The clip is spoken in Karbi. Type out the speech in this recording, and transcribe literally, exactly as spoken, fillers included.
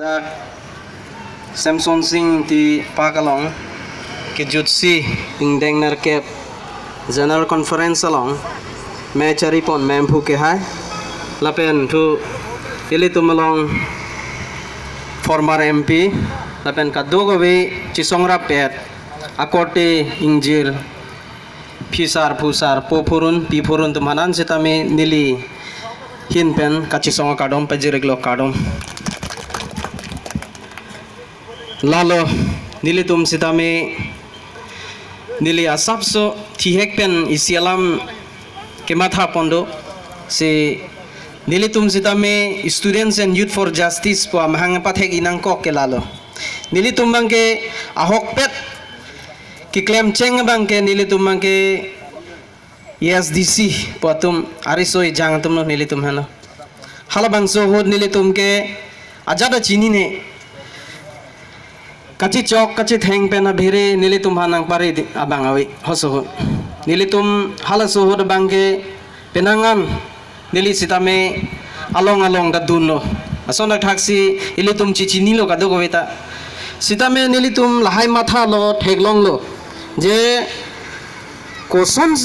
Dak Semson Sing Ingti Park along kejutsi ingdeng nerkep General Conference along me charipon Memphu Kehai lapen thu ilitum along former M P lapen kadokave chisongrap-et akorte ingjir phisar phusar po phurun pi phurun atum aphan an sitame neli ahin pen kachisong akardom pajir-iklo, kardom. Lalo nelitum sitame neli asapso thihek pen isi alam kematha pon do, si nelitum sitame Students and Youth for Justice pu amahang pathek-i nangkok ke lalo. Nelitum abangke ahokpet keklemcheng abangke nelitum abangke A S D C pu atum ariso ejang atumlo nelitum aphanlo. Halabangso ahut nelitum ke ajat achinine, kachichok kachitheng pen abhere nelitum aphan nangpare di abang ave, halaso ahut. Nelitum halaso ahut abangke penang an neli sitame along along ta dunlo. Lason thakthaksi ilitum chichinilo kadokaveta. Sitame nelitum lahai mathalo, theklonglo je koson